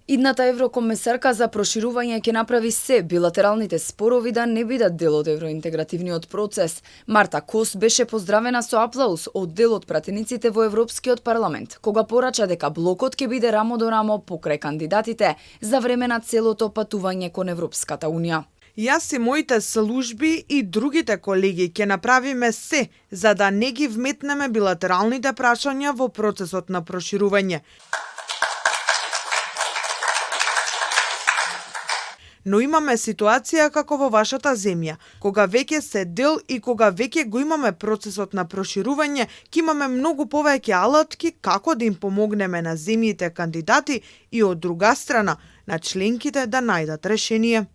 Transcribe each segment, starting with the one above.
Идната еврокомесарка за проширување ќе направи се билатералните спорови да не бидат дел од евроинтегративниот процес. Марта Кос беше поздравена со аплауз од дел од пратениците во Европскиот парламент, кога порача дека блокот ќе биде рамо до рамо покрај кандидатите за време на целото патување кон Европската унија. Јас и моите служби и другите колеги ќе направиме се за да не ги вметнеме билатералните прашања во процесот на проширување. Но имаме ситуација како во вашата земја, кога веќе се дел и кога веќе го имаме процесот на проширување, ќе имаме многу повеќе алатки како да им помогнеме на земјите кандидати и од друга страна на членките да најдат решение.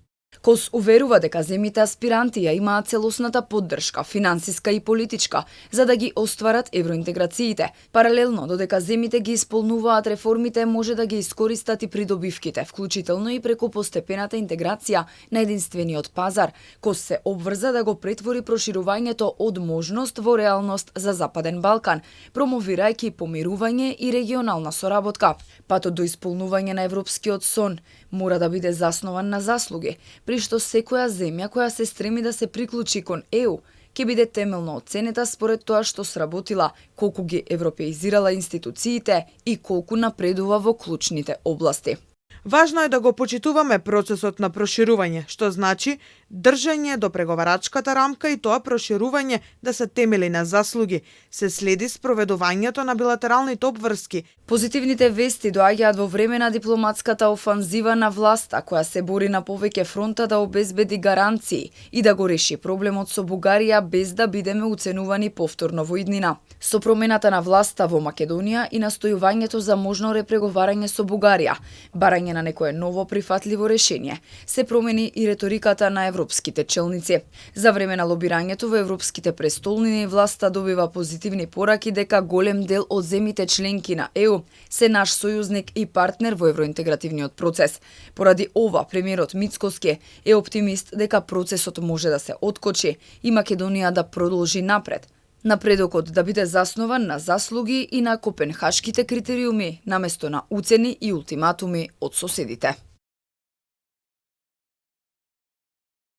Кос уверува дека земјите аспиранти ја имаат целосната поддршка, финансиска и политичка, за да ги остварат евроинтеграциите. Паралелно, додека земјите ги исполнуваат реформите, може да ги искористат и придобивките, вклучително и преку постепената интеграција на единствениот пазар. Кос се обврза да го претвори проширувањето од можност во реалност за Западен Балкан, промовирајќи помирување и регионална соработка. Патот до исполнување на европскиот сон мора да биде заснован на заслуги, при што секоја земја која се стреми да се приклучи кон ЕУ ќе биде темелно оценета според тоа што сработила, колку ги европеизирала институциите и колку напредува во клучните области. Важно е да го почитуваме процесот на проширување, што значи држање до преговарачката рамка и тоа проширување да се темели на заслуги. Се следи спроведувањето на билатералните обврски. Позитивните вести доаѓаат во време на дипломатската офанзива на власта, која се бори на повеќе фронта да обезбеди гаранции и да го реши проблемот со Бугарија без да бидеме уценувани повторно во иднина. Со промената на власта во Македонија и настојувањето за можно репреговарање со Бугарија, барање на некое ново прифатливо решение, се промени и реториката на европските челници. За време на лобирањето во европските престолнини власта добива позитивни пораки дека голем дел од земјите членки на ЕУ се наш сојузник и партнер во евроинтегративниот процес. Поради ова, премиерот Мицкоски е оптимист дека процесот може да се откочи и Македонија да продолжи напред. Напредокот да биде заснован на заслуги и на копенхашките критериуми, наместо на уцени и ултиматуми од соседите.